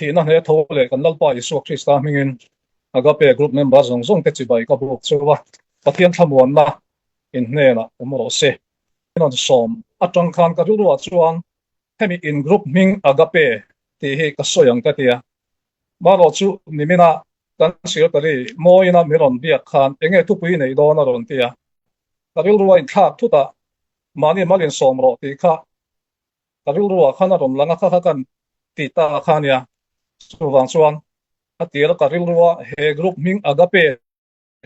Thihna hle tho leh kan Lalpa Isua Krista hmingin Agape Group member zawng zawng te chibai ka buk cheu a, Pathian thlamuanna in hnenah awm rawh se. Rawn sawm atang khan ka rilruah chuan hemi in group hming Agape tih hi ka sawi ang ka ti a, marawh chu nimina kan secretary Mawina min rawn biak khan enge thupui nei dawn a rawn ti a, ka rilrua inthlak thut a, mahni mal insawm rawh tih kha Ka rilruah khan a rawn lang a, kha kha kan ti ta kha ania. Chuvang chuan a tir a ka rilrua he group hming Agape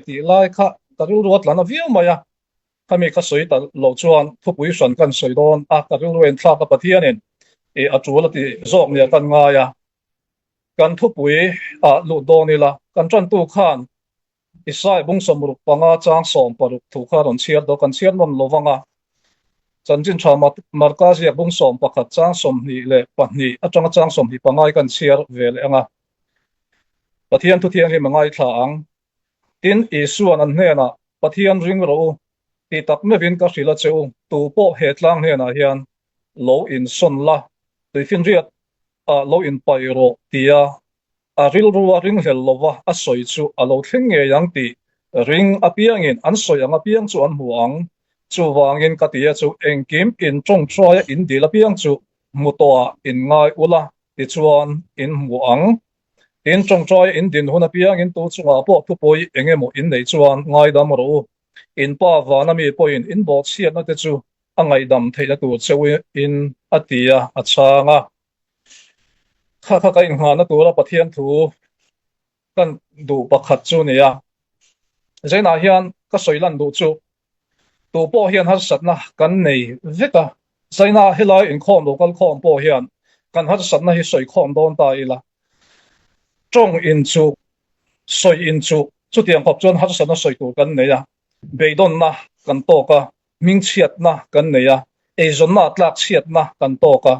tih lai kha ka rilrua tlan a viau mai a. Khami ka sawi ta lo chuan thupui hran kan sawi dawn a, ka rilrua inthlak a Pathianin ih a tul a ti zawk nia kan ngai a. Kan thupui ah lut dawn ila, kan tantu khan Isai bung 65 chang 16 thu kha rawn chhiar daw, kan chhiar nawn lo vang a. Chanchin tha Marka ziak bung 11 chang 22 atanga chang 25 kan chhiar ve leh ang a. Pathian thu thianghlim a ngaithla ang. Tin, Isua'n an hnenah, Pathian ring rawh u, ti tak meuhin ka hrilh a che u, tu pawh he tlang hnenah hian lo insawn la, tuifinriat ah lo inpaih rawh, tia A rilru a ringhlel lova a sawi chu a lo thleng ngei ang tih ring apiangin an sawi ang apiang chu an hmu ang. Chuvangin ka ti a chu engkim in tawngtaia in dil apiang chu hmu tawhah in ngai ula tichuan in hmu ang. Tin tawngtaia in din hun apiangin tu chungah pawh thupui eng emaw in neih chuan ngaidam rawh u. In pa vana mi pawhin in bawhchhiatna te chu a ngaihdam theihna tur cheu in a ti a, a chhang a. Kha kha ka inngahna tura Pathian thu kan duh pakhat chu ni a. Zainah hian ka sawi lan duh chu tu pawh hian harsatna kan nei vek a. Zaina helai inkhawm lo kal khawm pawh hian kan harsatna hi sawi khawm dawn ta ila. Tawng inchuh, sawi inchuh chutiang khawp chuan harsatna sawi tur kan nei a. Beidawnna kan tawk a, hmingchhiatna kan nei a, eizawnna tlakchhiatna kan tawk a,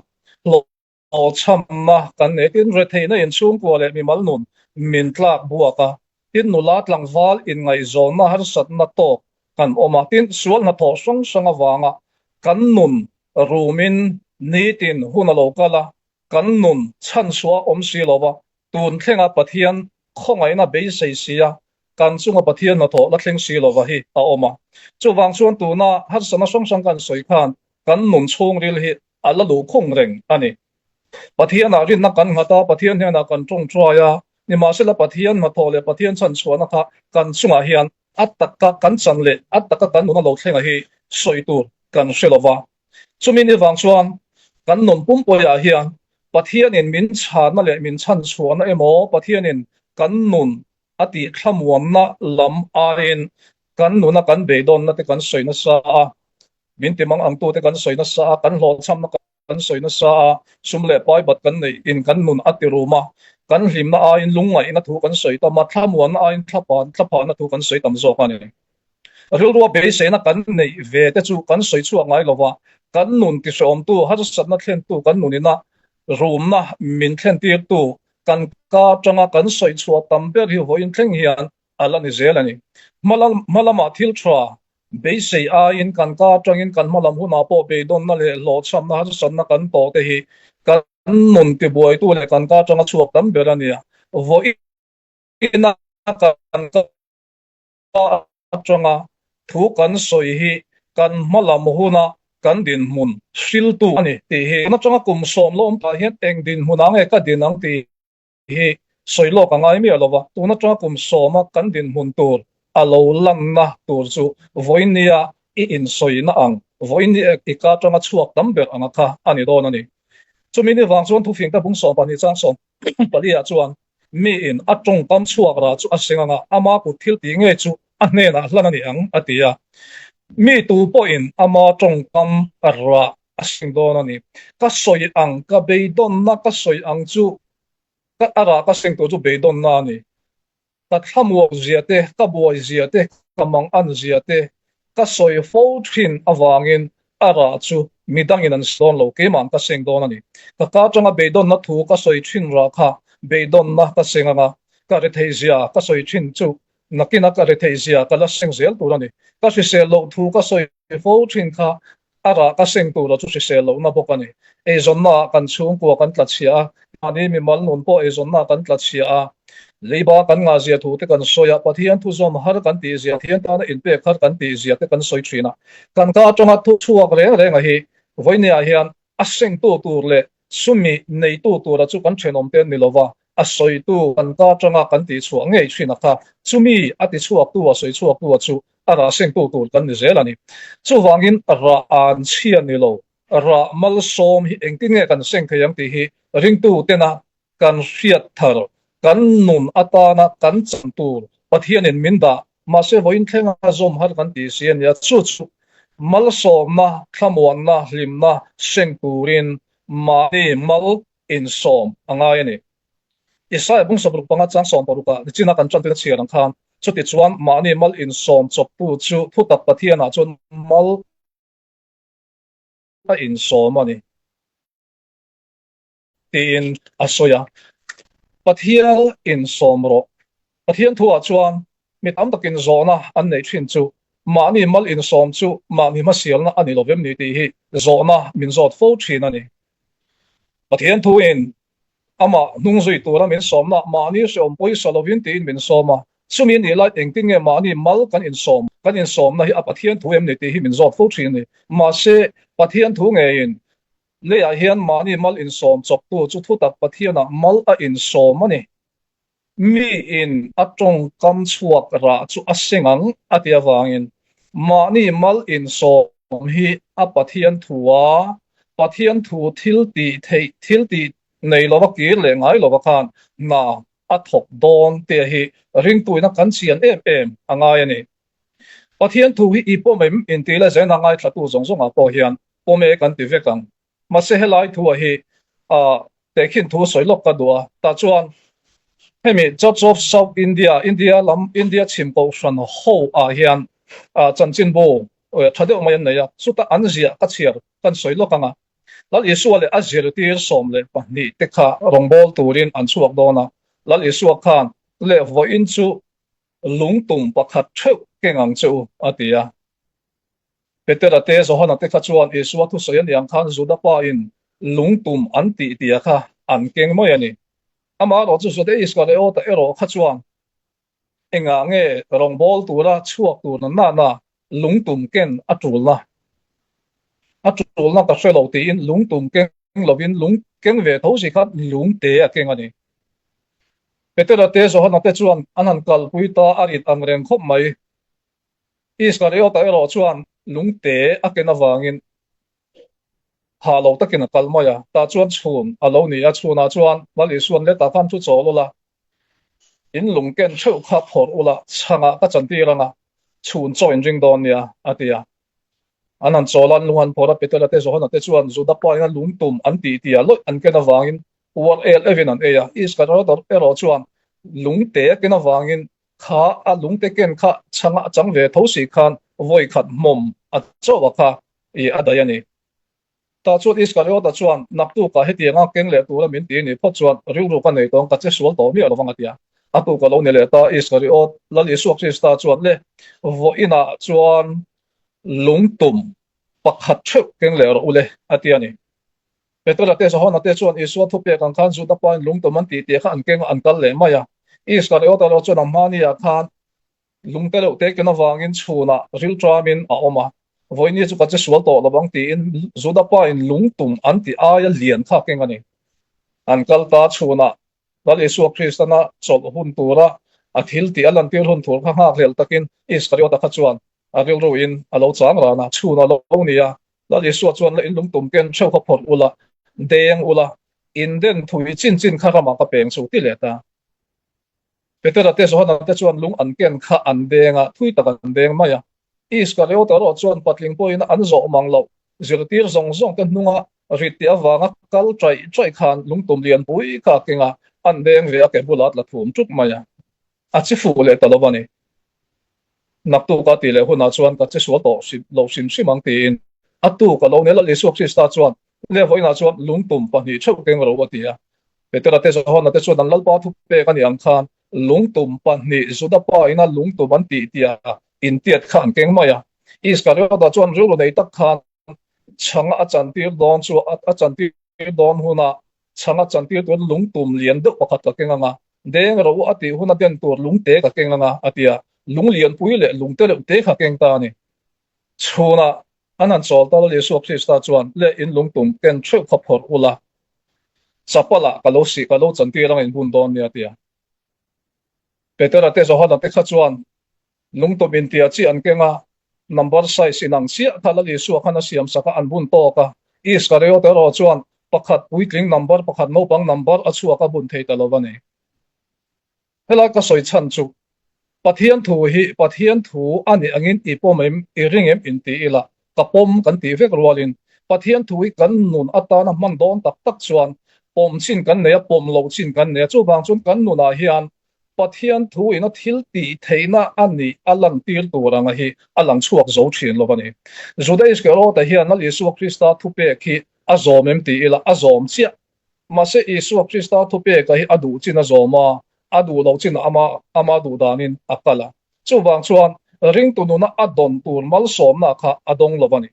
hlawhchhamna kan nei. Tin, retheihna inchhungkua leh mimal nun min tlak buak a, tin, nula tlangval inngaihzawnna harsatna tawk kan awm a, tin, sual hnathawh hrang hrang avanga kan nun rumin nitin hun a lo kal a, kan nun chhanchhuah awm si lo va, tun thlenga Pathian khawngaihna beisei si a, kan chunga Pathian hnathawh la thleng si lova hi a awm a. Chuvang chuan tuna harsatna hrang hrang kan sawi khan kan nun chhungril hi a la luhkhung reng a ni. Pathianah rinna kan nghat a, Pathian hnenah kan tawngtai a, nimahsela Pathian hnathawh leh Pathian chhanchhuahna kha kan chungah hian a taka kan chan leh a taka kan nuna lo thlenga hi sawi tur kan hre lova. Chumi ni vang chuan kan nun pumpuiah hian Pathianin min chhanna leh min chhanchhuahna emaw Pathianin kan nun a tih thlamuanna lam aiin kan nuna kan beidawnna te kan sawi nasa a, min ti mang angtute kan sawi nasa a, kan hlawhchhamna kan sawi nasa a, sum leh pai bat kan neih in kan nun a ti rum a, kan hlimna aiin lungngaihna thu kan sawi tam a, thlamuanna aiin thlaphahna thu kan sawi tam zawk a ni. Rilrua beiseina kan neih ve te chu kan sawi chhuak ngai lova, kan nun tihrehawmtu, harsatna thlentu kan nunina rumna min thlentirtu kan ka atanga kan sawi chhuah tam ber hi vawiin thleng hian a la ni zel a ni. Hma lamah thil tha beisei aiin kan ka atangin kan hma lam hunah pawh beidawnna leh hlawhchhamna harsatna kan tawh te hi kan nun tibuaitu leh kan ka atanga chhuak tam ber a ni a. Vawiina kan ka atanga thu kan sawi hi kan hma lam huna kan dinhmun hriltu a ni tih hi tun atanga kum 10 la awm tah hian eng dinhmun ah nge ka din ang tih hi sawi lawk a ngai miah lo va, tun atanga kum 10 a kan dinhmun tur a lo lanna tur chu vawinia i insawina ang, vawinia i ka atanga chhuak tam ber anga kha a ni dawn a ni. Chumi ni vang chuan thufingte bung 12 chang 14 ah chuan Miin a tawngkam chhuak rah chu a seng anga ama kut thil tih ngei chu a hnenah hlan a ni ang, a ti a. Mi tu pawhin ama tawngkam rah a seng dawn a ni. Ka sawi ang, ka beidawnna ka sawi ang chu ka a rah ka seng tur chu beidawnna a ni. Ka thlamuak zia te, ka buai zia te, ka mang an zia te ka sawi fo thin avangin a rah chu midangin an sawn lo, keimah'n ka seng dawn a ni. Ka ka atanga beidawnna thu ka sawi thin rah kha beidawnna ka seng anga ka retheih zia ka sawi thin chu nakina ka retheih zia ka la seng zel tur a ni. Ka hrisel loh thu ka sawi fo thin kha a rah ka seng tur a chu hrisel lohna bawk a ni. Eizawnnaah kan chhungkua kan tla chhia a. Mahni mimal nun pawh eizawnna kan tla chhia a, leiba kan ngah zia thu te kan sawi a, Pathian thu zawm har kan tih zia, Pathian tana inpek har kan tih zia te kan sawi thin a. Kan ka atanga thu chhuak reng reng a hi vawinia hian a sengtu tur leh sumi neitu tura chu kan thenawm te ni lova, a sawitu kan ka atanga kan tih chhuah ngei thin a kha, chumi a ti chhuaktu a sawi chhuaktu a chu a rah sengtu tur kan ni zel a ni. Chuvangin rah an chhia ni lo, Rah malsawm hi engtin nge kan seng thei ang tih hi ringtu tena kan hriat thar, kan nun atana kan chan tur Pathianin min dah, mahse vawiin thlenga zawm har kan tih si a nia. Chu chu malsawmna, thlamuanna, hlimna seng turin mahni mal insawm a ngai a ni. Isaiah bung sawmruk panga chang sawmparuk ah nichina kan tanpuina chhiar ang khan, chutichuan mahni mal insawm chawptu chu thutak Pathianah chuan mal a insawm a ni, tiin a sawi a. Pathian insawm rawh. Pathian thuah chuan mi tam takin zawhna an neih thin chu mahni mal insawm chu mahni hmasialna a ni lo vem ni tih hi zawhna min zawt fo thin a ni. Pathian thuin Amah hnung zui tura min sawmna mahni hreawm pawisa lovin tiin min sawm a, chumi nih lai engtin nge mahni mal kan insawm, kan insawmna hi a Pathian thu em ni tih hi min zawt fo thin a ni. Mahse, Pathian thu ngeiin leiah hian mahni mal insawm chawptu chu thutak Pathianah mal a insawm a ni. Miin a tawngkam chhuak rah chu a seng ang a ti avangin mahni mal insawm hi a Pathian thua Pathian thu thil tih theih thil tih nei lova kir leh ngai lova khan hna a thawk dawn tia hi ringtuina kan chian em em a ngai a ni. Pathian thu hi i pawm em intih leh zena ngaithlatu zawng zawngah pawh hian pawm e kan ti vek ang. Mahse helai thu ah hi tehkhin thu sawi lawk ka duh a, tah chuan hemi Church of South India, India lam, India chhim kohhran ho ah hian chanchinbu tha deuh mai an nei a, chuta an ziah ka chhiar kan sawi lawk ang a. Lal Isua leh a zirtir 12 te kha rawngbâwl turin an chhuak dawn a, Lal Isua khan leh vawiin chu lungtum pakhat theuh keng ang che u a ti a. Petera te, Johana te kha chuan Isua thusawi a ni ang khan Juda pa in lungtum an tih tia kha an keng mai a ni. Amaherawh chu Juda Iskariota erawh kha chuan engah nge rawngbâwl tura chhuak tur na nana lungtum ken a ṭulna? A ṭulna ka hre lo tiin lungtum keng lovin lung keng ve tho si khan lungte a keng a ni. Petera te, Johana te chuan an han kalpui ta a rit ang reng khawp mai. Iskariota erawh chuan lungte a ken avangin hah lo takin a kal mai a, tah chuan chhun a lo ni a, chhunah chuan Lal Isuan letah khan thu chawl ula, in lung ken theuh kha phawrh ula, chhangah ka chantir ang a, chhun chaw in ring dawn nia, a ti a. An han chawl a, an lung han phawrh a, Petera te Johana te chuan Juda pa ina lungtum an tih tia lawih an ken avangin uar el evin an ei a, Iskariota erawh chuan lungte a ken avangin Kha a lungte ken kha chhanga a chang ve tho si khan vawi khat hmawm a chauh a kha i a daih a ni. Tah chuan Iskariota chuan, Naktukah hetianga keng leh tura min ti ni phawt chuan rilru ka nei tawng ka che sual tawh miah lovang a ti a. A tuk a lo ni leh ta, Iskariot, Lal Isua Krista chuan le vawiinah chuan lungtum pakhat theuh keng leh rawh u le a ti a ni. Petera te Johana te chuan Isua thupek ang khan Juda pain lungtum an tih tih kha an keng a, an kal leh mai a. Iskariota erawh chuan a hmaniah khan lungte deuh te ken avangin chhunah rilṭamin a awm a, Vawiini chu ka che sual tawh lo ang tiin Juda pain lungtum an tih aia lian kha keng a ni. An kal ta chhunah Lal Isua Kristana chawlh hun tura a thil tih a lantir hun tur kha nghakhlel takin Iskariota kha chuan a rilruin a lo chang ran a, chhun a lo ni a, Lal Isua chuan la in lungtum ken theuh kha phawrh ula, deng ula, in den thui chin chin kha ramah ka peng chu ti leh ta. Petera te Johana te chuan lung an ken kha an deng a, thui tak an deng mai a. Iskariota erawh chuan patling pawhin an zawh mang loh, zirtir zawng zawng te hnunga rit tih avanga kal chaih chaih khan lungtum lianpui kha a keng a, an deng ve a ke bulah a tla thum ṭup mai a. A chi fuh leh ta lo a ni. Naktuk a tih leh hunah chuan ka che sual tawh lo hrim hrim ang tiin a tuk a lo nel a, Isua Krista chuan leh vawiinah chuan lungtum pahnih theuh keng ro a ti a. Petera te Johana te chuan an Lalpa thupek a nih ang khan lungtum pahnih Juda pa ina lungtum an tih tia intiat kha an keng mai a. Iskariota chuan rilru nei tak khan chhanga a chantir dawn chu a chantir dawn hunah. Chhanga chantir turin lungtum lian deuh pakhat ka keng ang a, deng rawh u a tih huna den tur lungte ka keng ang a, a ti a. Lung lianpui leh lungte reuh te kha keng ta a ni. Chhunah an han chawl ta Lal Isua Krista chuan, Le in lungtum ken theuh kha phawrh ula, chapalah ka lo sih, ka lo chantir ang in bun dawn nia, a ti a. Petera te Johana te kha chuan lungtum intia chi an keng a, number size inang chiah kha Lal Isua khan a siam sak a, an bun tawk a. Iskariot erawh chuan pakhat puitling number, pakhat naupang number a chhuak a bun thei ta lo a ni. Helai ka sawi chhan chu Pathian thu hi Pathian thu a nih angin i pawm em, i ring em inti ila ka pawm kan tih vek rualin Pathian thu hi kan nun atana hman dawn tak tak chuan pawm chin kan nei a, pawm loh chin kan nei a. Chuvang chuan kan nunah hian Pathian thu ina thil tih theihna a nih a lantir tur anga hi a lang chhuak zo thin lo a ni. Juda Iskarota hian Lal Isua Krista thupek hi a zawm em ti ila a zawm chiah. Mahse Isua Krista thupeka hi a duh chin a zawm a, a duh loh chin ama ama duh danin a kal a. Chuvang chuan ringtu nuna a dawn tur malsawmna kha a dawng lo a ni.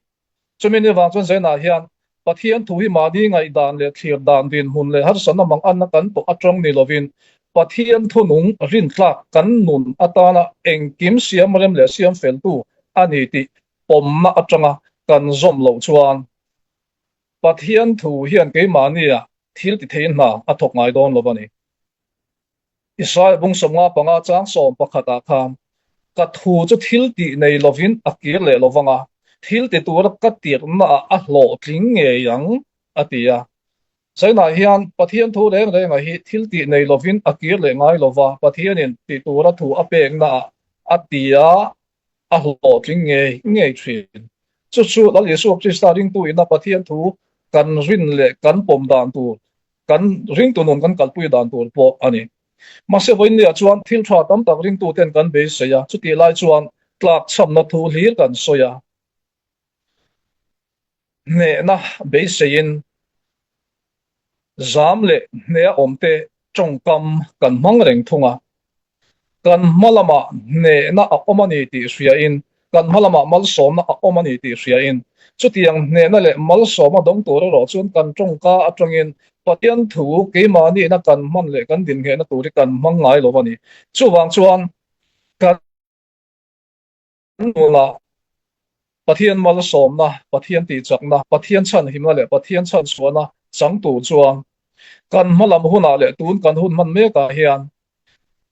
Chumi ni vang chuan Zainah hian Pathian thu hi mahni ngaihdan leh thlir dan dinhmun leh harsatna mang anna kan tawh atang ni lovin Pathian thunung rintlak kan nun atana engkim siam rem leh siam feltu a ni tih pawmna atanga kan zawm loh chuan Pathian thu hian keimahnia thil ti thei hna a thawk ngai dawn lo a ni. Israel bung 55 chang 11 ah khan, Ka thu chu thil tih nei lovin a kir leh lo vang a, thil ti tura ka tirhnaah a hlawhtling ngei ang, a ti a. Zainah hian Pathian thu reng renga hi thil tih nei lovin a kir leh ngai lo va, Pathianin ti tura thu a peknaah a ti a, a hlawhtling ngei ngei thin. Chu chu Lal Isua Krista ringtu ina Pathian thu kan rin leh kan pawm dan tur, kan ringtu nun kan kalpui dan tur pawh a ni. Mahse vawiinniah chuan thil tha tam tak ringtuten kan beisei a, chutih lai chuan tlakchhamna thu hlir kan sawi a. Hnehna beiseiin zam leh hneha awmte tawngkam kan hmang reng thung a. Kan hma lamah hnehna a awm a ni tih hriain, kan hma lamah malsawmna a awm a ni tih hriain, chutiang hnehna leh malsawmna dawng tur erawh chuan kan tawngka atangin Pathian thu keimahniina kan hman leh kan dinghehna tur hi kan hmang ngai lo a ni. Chuvang chuan kan. Nunah Pathian malsawmna, Pathian tihchakna, Pathian chhanhimna leh Pathian chhanchhuahna chang tur chuan kan hma lam hunah leh tun kan hun hman mekah hian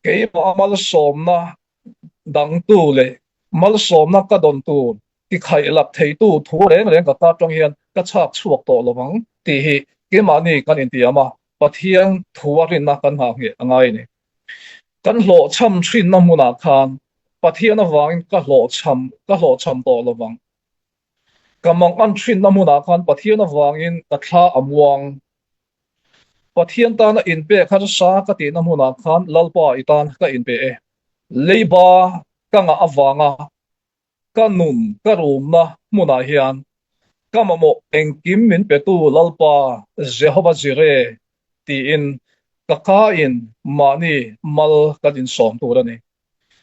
keimah malsawmna dangtu leh malsawmna ka dawn tur tikhaih lak theitu thu reng reng ka kar tang hian ka chhak chhuak tawh lo vang tih hi keimahni kan intiam a, Pathian thua rinna kan nghah ngheh a ngai a ni. Kan hlawhchham thinna hmunah khan Pathian avangin ka hlawhchham ka hlawhchham tawh lo vang. Ka mangan thinna hmunah khan Pathian avangin ka thla a muang. Pathian tana inpek harsa ka tihna hmunah khan Lalpa i tan ka inpe e. Leiba ka ngah avanga Ka nun ka rumna hmunah hian ka mamawh engkim min petu Lalpa Jehova Jireh tiin ka kain mahni mal kan insawm tur a ni.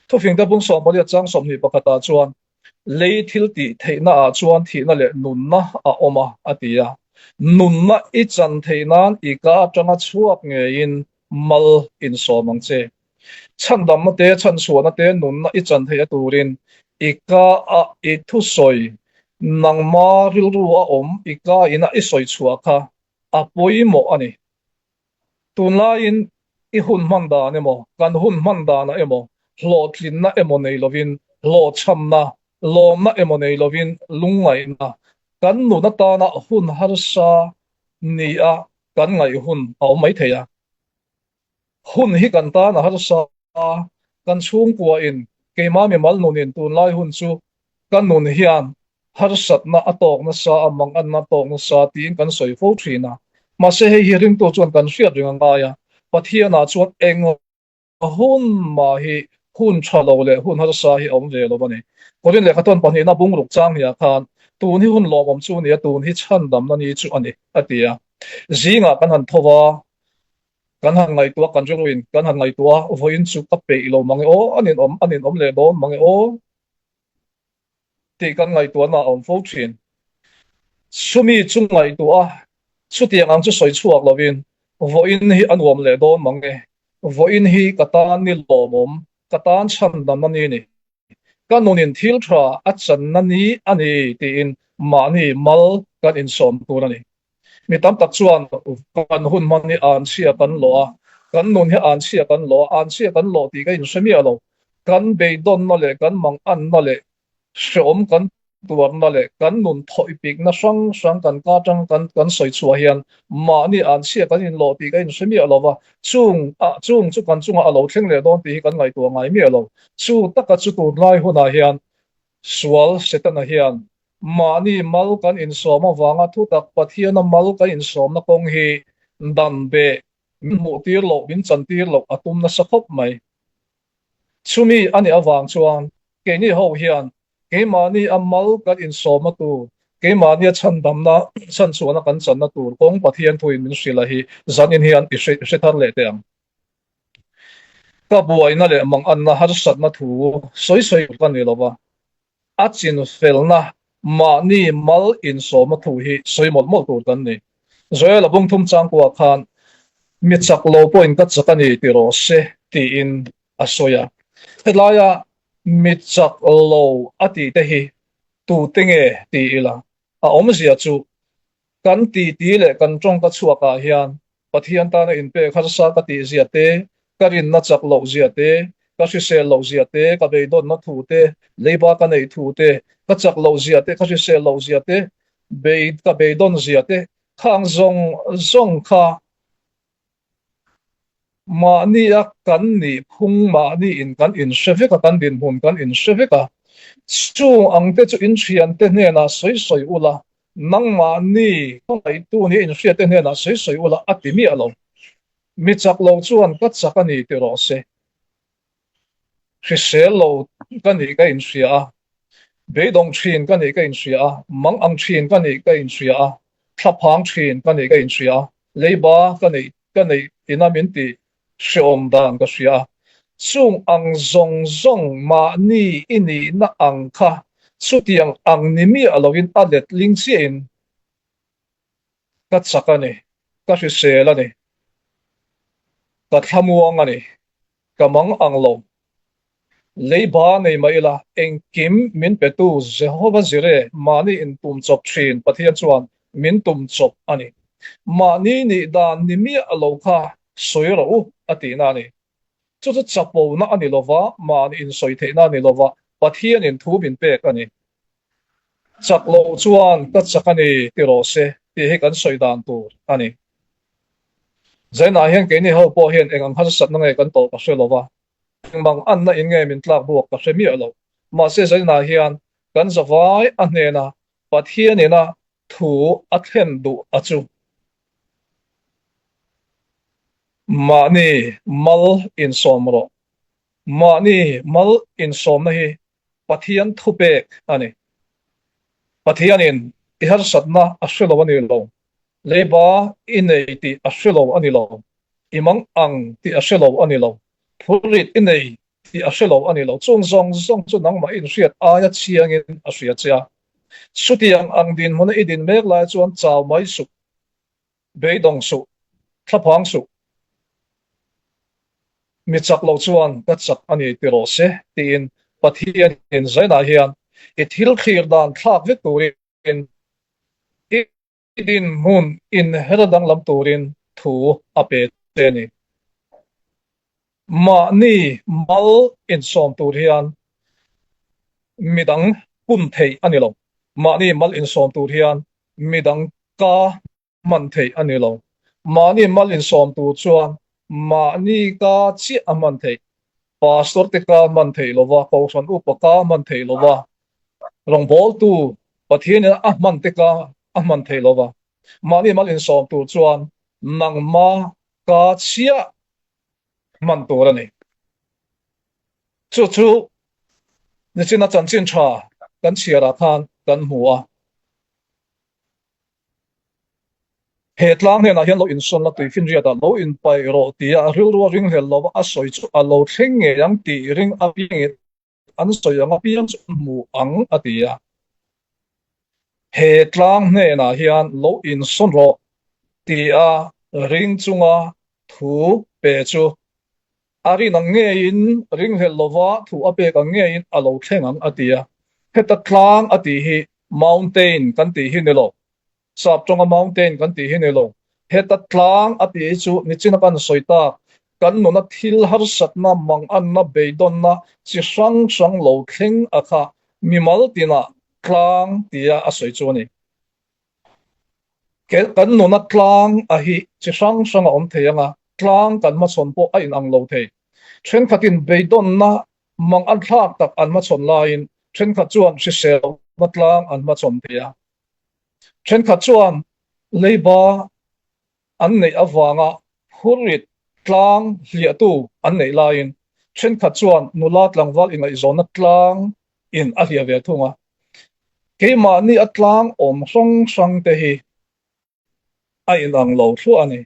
Thufingte bung sawmpali chang 21 ah chuan lei thil tih theihna ah chuan thihna leh nunna a awm a, a ti a. Nunna i chan theih nan i ka atanga chhuak ngeiin mal insawm ang che. Chhandamna te, chhanchhuahna te, nunna i chan theih a turin i ka a i thusawi nangma rilru a awm i ka ina i sawi chhuah kha a pawimawh a ni. Tunlaiin i hun hman dan emaw, kan hun hman danah emaw, hlawhtlinna emaw nei lovin hlawhchhamna, lawmna emaw nei lovin lungngaihna, kan nun atana hun harsa nia kan ngaih hun a awm maithei a. Hun hi kan tan a harsa a, kan chhungkuain keimah mimal nunin tunlai hun chu ka nun hian harsatna a tawk nasa a, manganna a tawk nasa tiin kan sawi fo thin a. Mahse hei hi ringtu chuan kan hriat reng a ngai a, Pathianah chuan eng hun mah hi hun tha lo leh hun harsa hi a awm ve lo a ni. Korin lehkhathawn pahnihna bungruk chang hniah khan tun hi hun lawmawm chu a ni a, tun hi chhandamna ni chu a ni a ti a. Zingah kan han tho va, Kan han ngaihtuah, kan rilruin kan han ngaihtuah a, vawiin chu ka peih lo mang e aw, a ninawm, a ninawm leh dawn mang e aw tih kan ngaihtuahna a awm fo thin. Chumi chu ngaihtuah a, chutiang ang chu sawi chhuak lovin. Vawiin hi a nuam leh dawn mang e. Vawiin hi ka tan ni lawmawm, ka tan chhandamna ni a ni. Ka nunin thil tha a channa ni a ni tiin mahni mal kan insawm tur a ni. Mi tam tak chuan kan hun hman hi anchhia kan lawh a, kan nun hi anchhia kan lawh a, anchhia kan lawh tih ka inhre miah lo. Kan beidawnna leh kan manganna leh Hreawm kan tuarna leh kan nun thawipikna hrang hrang kan ka atang kan kan sawi chhuah hian mahni anchhia kan inlawh tih ka inhre miah lo va, chung ah chung chu kan chungah a lo thleng leh dawn tih hi kan ngaihtuah ngai miah lo. Chu taka chu tunlai hunah hian sual Setana hian mahni mal kan insawm avanga thutak Pathiana mal kan insawmna kawng hi dan beh min hmuhtir loh min chantir loh a tum nasa khawp mai. Chumi a nih avang chuan keini ho hian keimahni a mal kan insawmna tur, keimahni a chhandamna chhanchhuahna kan channa tur kawng Pathian thuin min hrilh a hi zanin hian i hre thar leh teh ang. Ka buaina leh manganna harsatna thu sawi sawi tur ka ni lova, A chinfelna mahni mal insawmna thu hi sawi mawlh mawlh tur kan ni. Joel-a bungthum changkuah khan mi chak lo pawhin ka chak a ni ti rawh se tiin a sawi a. Helaia mi chak lo a tih te hi tute nge ti ila a awmzia chu kan titi leh kan tawngka chhuakah hian Pathian tana inpek harsa ka tih zia te, ka rinna chak loh zia te, ka hrisel loh zia te, ka beidawnna thu te, leiba ka neih thu te, ka chak loh zia te, ka hrisel loh zia te, bei ka beidawn zia te, khang zawng zawng kha mahnia kan nih phung mahniin kan inhre vek a, kan dinhmun kan inhre vek a. Chung ang te chu inthiante hnenah sawi sawi ula, Nangmahni khawngaihtu nia inhriat te hnenah sawi sawi ula a ti miah lo. Mi chak lo chuan ka chak a ni ti rawh se. Hrisel lo ka nih ka inhria a, beidawng thin ka nih ka inhria a, mang ang thin ka nih ka inhria a, thlaphang thin ka nih ka inhria a, leiba ka neih ka neih ina min ti Hreawm dan ka hria. Chung ang zawng zawng mahni i nihna ang kha chutiang ang ni miah loin a letling chiahin ka chak a ni, ka hrisel a ni, ka thlamuang a ni, ka mang ang lo. Leiba nei mah ila, engkim min petu Jehova Jireh mahni intum chawp thin Pathian chuan min tum chawp a ni. Mahni nih dan ni miah lo kha sawi rawh u a tihna a ni. Chu chu chapona a ni lova, mahni insawi theihna a ni lova, Pathianin thu min pek a ni. Chak lo chuan ka chak a ni ti rawh se tih hi kan sawi dan tur a ni. Zainah hian keini ho pawh hian eng ang harsatna nge kan tawh ka hre lova, Engmang anna in nge min tlak buak ka hre miah lo. Mahse zainah hian kan zavai a hnena Pathian ina thu a thlen duh a chu. Mahni mal insawm rawh. Mahni mal insawmna hi Pathian thupek a ni. Pathianin i harsatna a hre lo a ni lo. Leiba i nei tih a hre lo a ni lo. I mang ang tih a hre lo a ni lo. Phurrit i nei tih a hre lo a ni lo. Chung zawng zawng chu nangmah inhriat aia chiangin a hria che a. Chutiang ang dinhmuna i din mek lai chuan chau mai suh, beidawng suh, thlaphang suh. Mi chak lo chuan ka chak a ni ti rawh se tiin Pathianin zainah hian i thil thlir dan thlak vek turin i dinhmun inher danglam turin thu a pe che a ni. Mahni mal insawm tur hian midang pun theih a ni lo. Mahni mal insawm tur hian midang ka hman theih a ni lo. Mahni mal insawm tur chuan mahni ka chiah a hman theih. Pastor te ka hman theih lo va, Kohhran upa ka hman theih lo va, rawngbawltu Pathianin a hman te ka a hman theih lo va. Mahni mal insawm tur chuan nangma ka chiah hman tur a ni. Chu chu nichina chanchin tha kan chhiarah khan kan hmu a. He tlang hnenah hian lo insawn la, tuifinriatah lo inpaih rawh tia a rilru a ringhlel lova a sawi chu a lo thleng ngei ang tih ring apiangin an sawi ang apiang chu an hmu ang a ti a. He tlang hnenah hian lo insawn rawh tia. Ring chunga thu pe chu a rin ang ngeiin, ringhlelh lova thu a pek ang ngeiin a lo thleng ang a ti a. Heta tlang a tih hi mountain kan tih hi ni lo. Sap tawnga mountain kan tih hi ni lo. Heta tlang a tih hi chu nichina kan sawi tak, kan nuna thil harsatna, manganna, beidawnna chi hrang hrang lo thleng a kha mimal tinah tlang tia a sawi chu a ni. Kan nuna tlang a hi chi hrang hrang a awm thei ang a, tlang kan hmachhawn pawh a inang lo thei. Thenkhatin beidawnna mang an thlak tak an hmachhawn laiin thenkhat chuan hrisel lohna tlang an hmachhawn thei a. Thenkhat chuan leiba an neih avanga phurrit tlang hliahtu an neih laiin thenkhat chuan nula tlangval ingaihzawnna tlang in a hliah ve thung a. Keimahni a tlang awm hrang hrang te hi a inang lo thluah a ni.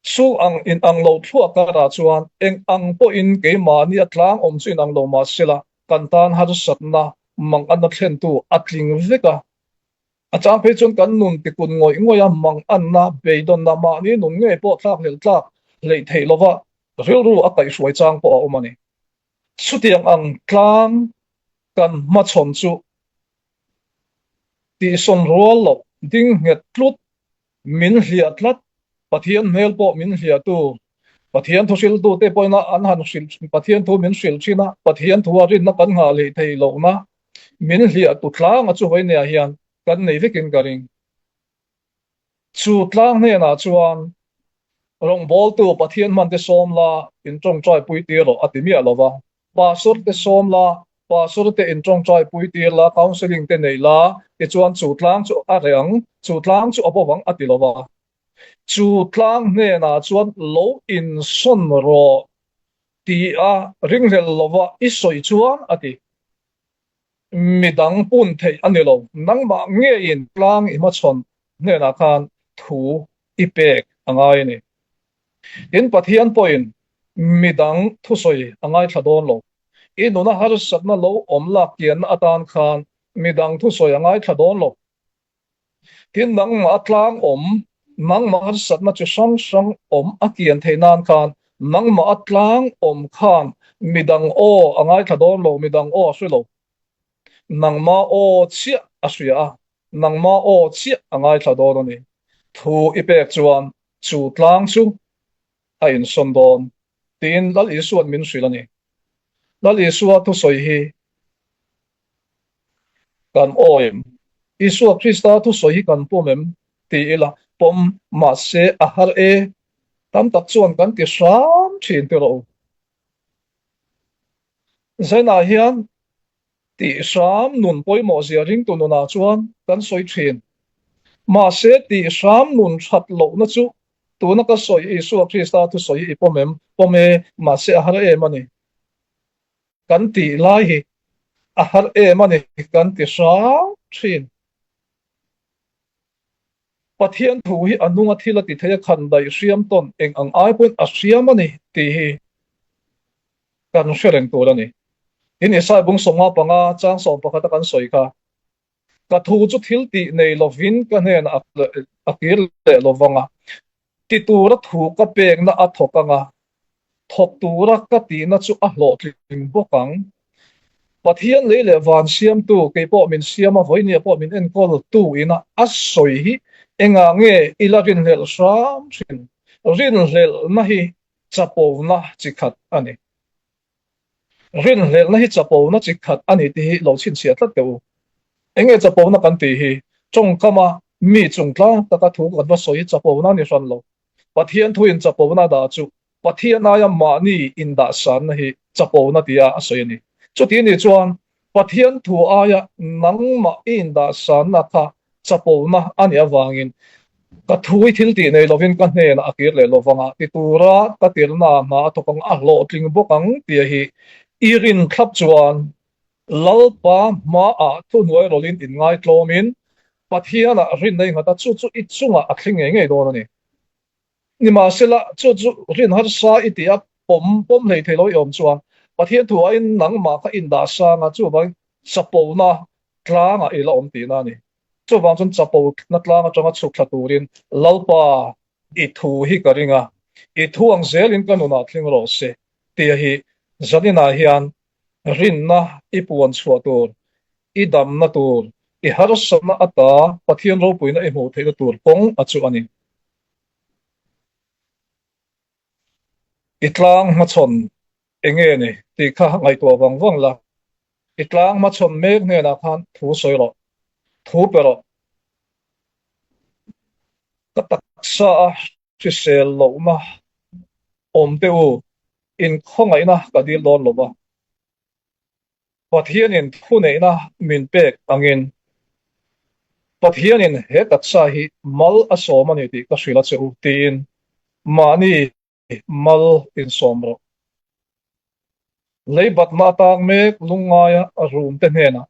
Chu ang inang lo thluah karah chuan eng ang pawhin keimahni a tlang awm chu inang lo mah sela kan tan harsatna manganna thlentu a tling vek a. A chang phei chuan kan nun tikun ngawih ngawih a, manganna, beidawnna, mahni nun ngei pawh thlak hlel tlak hleih theih lova rilru a kaihhruai chang pawh a awm a ni. Chutiang ang tlang kan hmachhawn chu tihsawn rual loh ding nghet tlut min hliah tlat, Pathian hmel pawh min hliahtu, Pathian thu hriltute pawhin an han hrilh, Pathian thu min hrilh thin a, Pathian thua rinna kan nghah leh thei lohna min hliahtu tlanga chu vawinia hian kan nei vekin ka ring. Chu tlang hnenah chuan rawngbawltu Pathian hmante sawm la in tawngtai pui tir rawh a ti miah lo va. Pastor te sawm la, pastor te in tawngtai pui tir la, counselling te nei la, tichuan chu tlang chu a reh ang, chu tlang chu a bo vang a ti lo va. Chu tlang hnenah chuan lo insawn rawh tia ringhlel lova i sawi chuan a ti. Midang pun theih a ni lo. Nangmah ngeiin tlang i hmachhawn hnenah khan thu i pek a ngai a ni. Tin, Pathian pawhin midang thusawi a ngaithla dawn lo. I nuna harsatna lo awm lak kianna atan khan midang thusawi a ngaithla dawn lo. Tin, nangmah a tlang awm, nangmah harsatna chi hrang hrang awm a kian theih nan khan nangmah a tlang awm khan midang aw a ngaithla dawn lo, midang aw a hre lo. Nangmah aw chiah a hria a, nangmah aw chiah a ngaithla dawn a ni. Thu i pek chuan chu tlang chu a insawn dawn tiin Lal Isua'n min hrilh a ni. Lal Isua thusawi hi Kan aw em? Isua Krista thusawi hi kan pawm em? ti ila, pawm mahse a har e. Tam tak chuan kan ti hram thin ti rawh u. Zainah hian tih hram nun pawimawh zia ringtu nunah chuan kan sawi thin. Mahse tih hram nun that lohna chu tuna ka sawi Isua Krista thusawi hi i pawm em? Pawm e, mahse a har em a ni. Kan tih lai hi a har em a ni kan ti hrang thin. Pathian thu hi a nunga thil a ti thei a, khan daih hriam tawn eng ang ai pawhin a hriam a ni tih hi kan hre reng tur a ni. Tin, Isaiah bung 55 chang 11 a kan sawi kha, Ka thu chu thil tih nei lovin ka hnenah a kir leh lovang a, ti tura thu ka pekna a thawk ang a, thawk tura ka tihna chu a hlawhtling bawk ang. Pathian lei leh van siamtu, kei pawh min siam a, vawinia pawh min enkawl tu ina a sawi hi engah nge i la rinhlelh hram thin? Rinhlelhna hi chapona chi khat a ni. Rinhlelhna hi chapona chi khat a ni tih hi lo chhinchhiah tlat teh u. Enge chapona kan tih hi? Tawngkama mi chungtlang taka thu kan va sawi hi chapona a ni hran lo. Pathian thuin chapona dah chu Pathian aia mahni indahsanna hi chapona tia a sawi a ni. Chuti nih chuan Pathian thu aia nangmah i indahsanna kha chapona a nih avangin ka thu i thil tih nei lovin ka hnenah a kir leh lovang a, ti tura ka tirna hna a thawk ang, a hlawhtling bawk ang tia hi i rin thlap chuan Lalpa hmaah thuhnuai rawlhin inngaitlawmin Pathianah rinna i nghat a, chu chu i chungah a thling ngei ngei dawn a ni. Nimahsela, chu chu rin harsa i tih a, pawm pawm hlei thei lo i awm chuan Pathian thu aiin nangmah kha indah sang a, chuvangin chapona tlangah i la awm tihna a ni. Chuvang chuan chapona tlang atanga chhuk thla turin Lalpa. I thu hi ka ring a, i thu ang zelin ka nunah thleng rawh se tia hi zaninah hian rinna i puan chhuah tur, i damna tur, i harsatna ata Pathian ropuina i hmuh theihna tur kawng a chu a ni. I tlang hmachhawn enge ni tih kha ngaihtuah vang vang la, i tlang hmachhawn mek hnenah khan thu sawi rawh, thu pe rawh. Ka taksa a hrisel lohna awm teh u, inkhawngaihna ka dil dawn lo va. Pathianin thuneihna min pek angin Pathianin he taksa hi mal a sawm a ni tih ka hrilh a che u, tiin mahni mal insawm rawh. Leibatna atang mek lungngaia rumte hnenah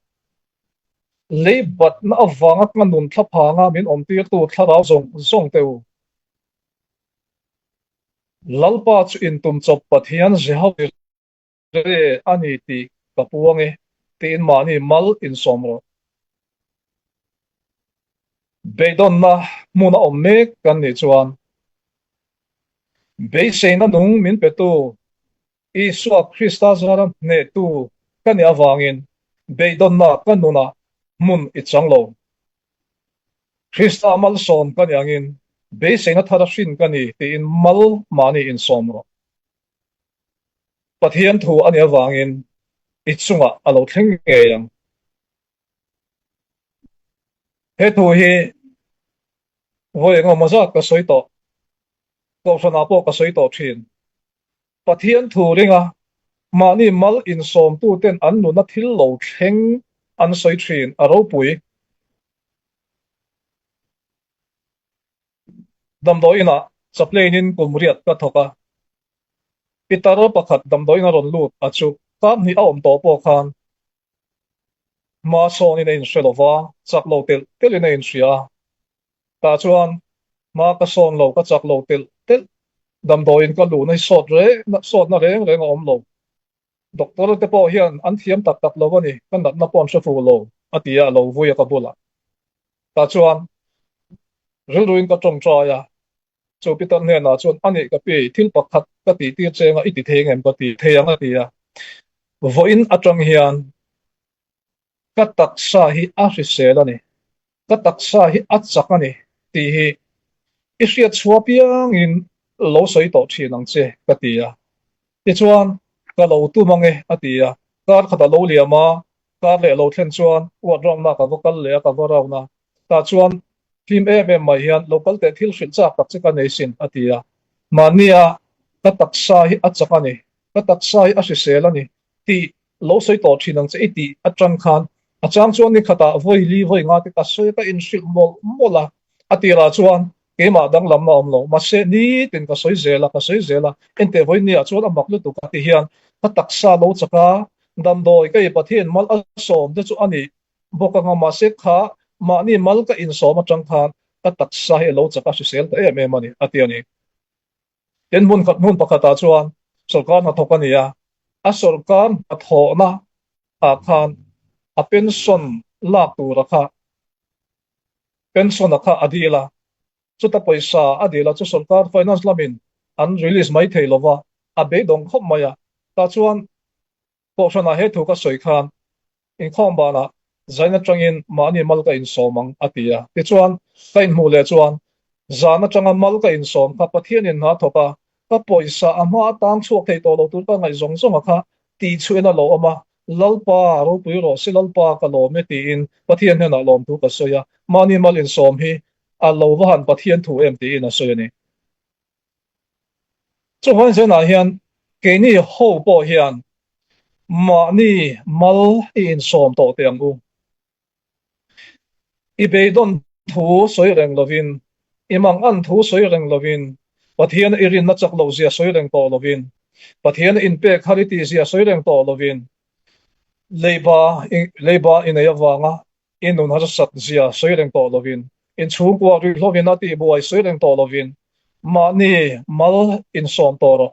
leibatna avanga ka nun thlaphanga min awmtirtu thlarau zawng zawng te u. Lalpa chu intumchawp Pathian Jehovah Re a ni tih ka puang e, tiin mahni mal insawm rawh. Beidawnna hmun a awm mek kan nih chuan beiseina nung min petu Isua Krista zara hnehtu ka nih avangin beidawnna ka nunah hmun i chang lo. Krista malsawm ka nih angin beiseina thar a hrin ka ni tiin mal mahni insawm rawh. Pathian thu a nih avangin i chungah a lo thleng ngei ang. He thu hi vawi engemaw zat ka sawi tawh, kohhranah pawh ka sawi tawh thin. Pathian thu ringa mahni mal insawmtuten an nuna thil lo thleng an sawi thin a ropui. Damdawiin ah chaplain in kum riat ka thawk a, pitar pakhat damdawiin a rawn lut a chu kap hnih a awm tawh pawh khan hma sawn in a inhre lo va, chak lo telh telh in a inhria a, tah chuan hma ka sawn lo, ka chak lo telh telh, damdawiin ka luhna hi sawt reng sawtna reng reng a awm lo. Doctor te pawh hian an thiam tak tak lo a ni, ka natna pawh an hre fuh lo a ti a, a lo vui a ka bulah. Tah chuan rilruin ka tawngtai a, chu Peter hnenah chuan, A nih ka pi, thil pakhat ka tih tir cheng a, i ti thei ngem ka ti thei ang a ti a. Vawiin atang hian ka taksa hi a hrisel a ni, ka taksa hi a chak a ni tih hi i hriat chhuah piangin lo sawi tawh thin ang che ka ti a. Tichuan, ka lo tum ang e a ti a, kar khat a lo liam a, Kar leh lo thlen chuan uat rawnna ka va kal leh a, ka va rawn a. Tah chuan hlim em em mai hian lo kal teh thil hrilh chak tak che ka nei sin a ti a. Mahnia ka taksa hi a chak a ni, ka taksa hi a hrisel a ni tih lo sawi tawh thin ang che i tih atang khan a chang chuan ni khatah vawi li vawi nga te ka sawi a, ka inhrilh mawlh mawlh a. A tirah chuan keimah danglam a awm lo, mahse nitin ka sawi zel a, ka sawi zel a, enteh vawinia chuan a mak lutuk a ti hian ka taksa lo chak a, damdawi ka i Pathian mal a sawm te chu a ni bawk anga, mahse kha mahni mal ka insawm atang khan ka taksa hi a lo chak a, hrisel ta em em a ni, a ti a ni. Tin, hmun khat hmun pakhatah chuan sawrkar hnathawk a ni a, a sawrkar hnathawhna ah khan a pension lak tura kha pension a kha a dil a, chuta pawisa a dil a chu sawrkar finance lamin an release mai thei lova, a beidawng khawp mai a, tah chuan Kohhranah he thu ka sawi khan inkhawm banah zain atangin mahni mal ka insawm ang a ti a. Tichuan, ka inhmuh leh chuan zan atanga mal ka insawm kha Pathianin hna thawk a, ka pawisa a hma atang chhuak thei tawh lo tur ka ngaih zawng zawng a kha tih chhuahin a lo awm a, Lalpa ropui rawh se, Lalpa ka lawm e tiin Pathian hnenah lawmthu ka sawi a, mahni mal insawm hi a lo va han Pathian thu em tiin a sawi a ni. Chuvangin zenah hian keini ho pawh hian mahni mal i insawm tawh teh ang u. I beidawn thu sawi reng lovin, i mangan thu sawi reng lovin, Pathiana i rinna chak loh zia sawi reng tawh lovin, Pathiana inpek har i tih zia sawi reng tawh lovin, leiba leiba i nei avanga I nun harsat zia sawi reng tawh lovin, inchhungkua ruihhlovin a tihbuai sawi reng tawh lovin, mahni mal insawm tawh rawh.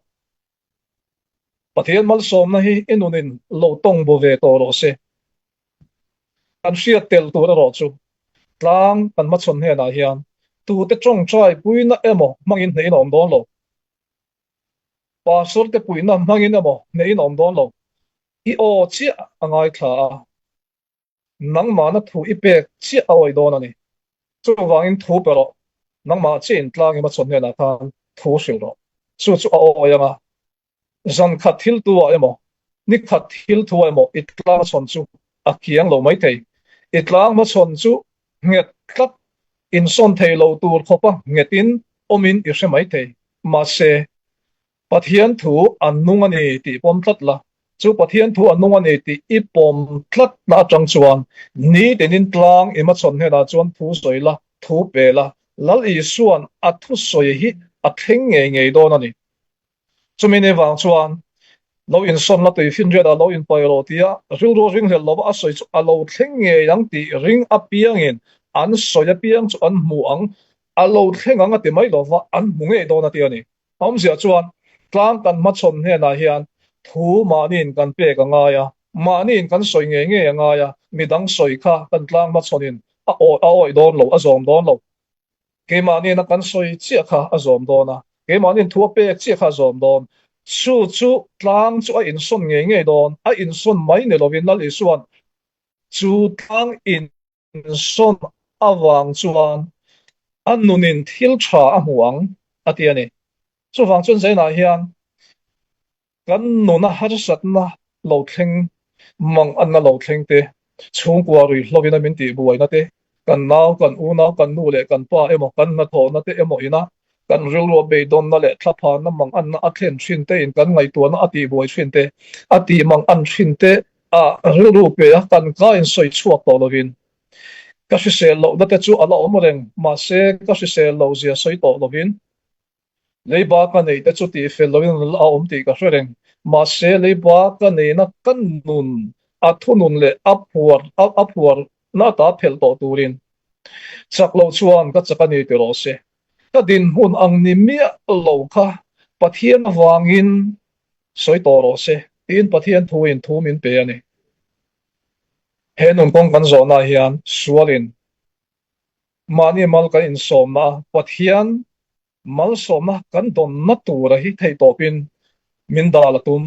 Pathian malsawmna hi i nunin lo tawng bu ve tawh rawh se. Kan hriat tel tur erawh chu tlang kan hmachhawn hnenah hian. Tute tawngtai puina emaw hmangin hnehin a awm dawn lo. Pastor te puihna hmangin emaw hnehin a awm dawn lo. I aw chiah a ngaithla a, nangmahna thu i pek chiah a awih dawn a ni. Chuvangin thu pe rawh, nangmah chiah in tlang i hmachhawn hnenah khan thu hrilh rawh. Chu chu a awi ang a, zan khat thil tu ah emaw, ni khat thil thu ah emaw i tlang hmachhawn chu a kiang lo maithei. I tlang hmachhawn chu nghet tlat, insawn thei lo tur khawpa nghetin awmin i hre maithei. Mahse, Pathian thu a nung a ni tih pawm tlat la, chu Pathian thu a nung a ni tih i pawm tlat na atang chuan nitinin tlang i hmachhawn hnenah chuan thu sawi la, thu pe la, Lal Isua'n a thusawi hi a thleng ngei ngei dawn a ni. Chumi ni vang chuan lo insawn la tui finriat ah lo inpai rawh tia rilru ringhlelh lova a sawi chu a lo thleng ngei ang tih ring apiangin an sawi apiang chu an hmu ang, a lo thleng ang a ti mai lova an hmu ngei dawn a ti a ni. A awmzia chuan tlang kan hmachhawn hnenah hian thu mahniin kan pek a ngai a, mahniin kan sawi ngei ngei a ngai a, midang sawi kha kan tlang hmachhawnin a awih dawn lo, a zawm dawn lo. Keimahniin a kan sawi chiah kha a zawm dawn a, keimahniin thu a pek chiah kha a zawm dawn. Chu chu tlang chu a insawn ngei ngei dawn, a insawn mai ni lovin Lal Isua'n chu tlang insawn avang chuan a nunin thil tha a hmu ang a ti a ni. Chuvang chuan Zainah hian Kan nuna harsatna lo thleng, manganna lo thleng te, chhungkua ruihhlovin a min tih buaina te, kan nau, kan unau, kan nu leh kan pa emaw, kan hnathawhna te emaw ina kan rilrua beidawnna leh thlaphanna manganna a thlen thin te in kan ngaihtuahna a tih buai thin te, a tih mangan thin te a rilru pe a kan ka in sawi chhuak tawh lovin ka hrisel lohna te chu a la awm reng, mahse ka hrisel loh zia sawi tawh lovin Leiba ka neih te chu tih fel loin a awm tih ka hre reng. Mahse, leiba ka neihna ka nun a thunun leh a phuar a phuar na ata phelh tawh turin chak loh chuan ka chak a ni ti rawh se. Ka dinhmun ang ni miah lo kha Pathian avangin sawi tawh rawh se tiin Pathian thuin thu min pe a ni. He nun kawng kan zawhna hian sualin Mahni mal kan insawmna a, Pathian malsawmna kan dawnna tura hi theihtawpin min dal a tum,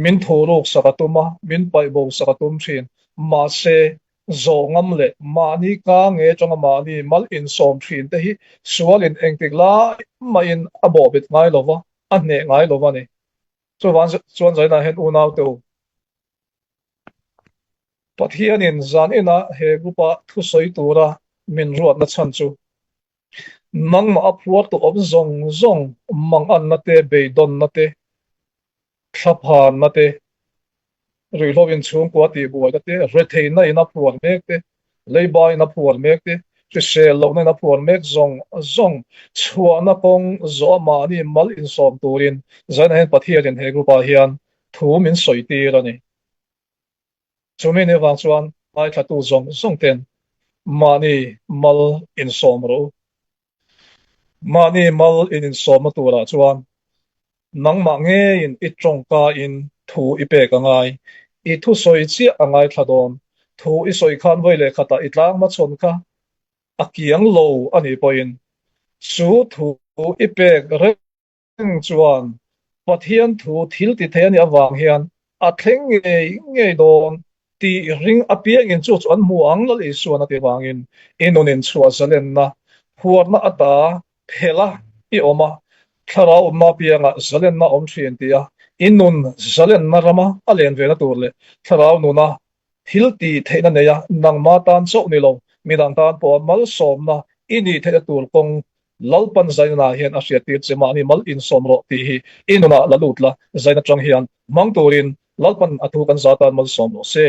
min thuruk sak a tum a, min paihbo sak a tum thin. Mahse, zawh ngam leh mahni ka nge atanga mahni mal insawm thin te hi sualin engtik lai mahin a bawhbet ngai lova, a hneh ngai lova ni. Chuvang chuan zainah hian unaute u, Pathianin zan inah he group-a thusawi tura min ruatna chhan chu nangmah a phuartu awm zawng zawng manganna te, beidawnna te, thlaphanna te, ruihhlo inchhungkua tihbuaina te, retheihna in a phuar mek te, leiba in a phuar mek te, hrisel lohna in a phuar mek zawng zawng chhuahna kawng zawh a mahni mal insawm turin zainah hian Pathianin he group-ah hian thu min sawi tir a ni. Chumi ni vang chuan ngaithlatu zawng zawng ten mahni mal insawm rawh u. Mahni mal in insawmna turah chuan nangmah ngeiin i tawngka in thu i pek a ngai. I thusawi chiah a ngaithla dawn. Thu i sawi khan vawi leh khatah i tlang hmachhawn kha a kiang lo a nih pawhin chu thu i pek reng Eng chuan Pathian thu thil ti thei a nih avang hian a thleng ngei ngei dawn tih ring apiangin chu chu an hmu ang Lal Isuan a ti avangin i nunin chhuah zalenna phuarna ata phelh a i awm a, thlarau awmna apiangah zalenna a awm thin tih a i nun zalenna rama a len vena tur leh thlarau nuna thil tih theihna neia nangma tan chauh ni lo midang tan pawha malsawmna i nih theihna tur kawng Lalpan Zainana hian a hriattir che mahni mal insawm rawh tih hi i nunah la lut la, Zain atang hian hmang turin Lalpan a thu kan za tan malsawm rawh se.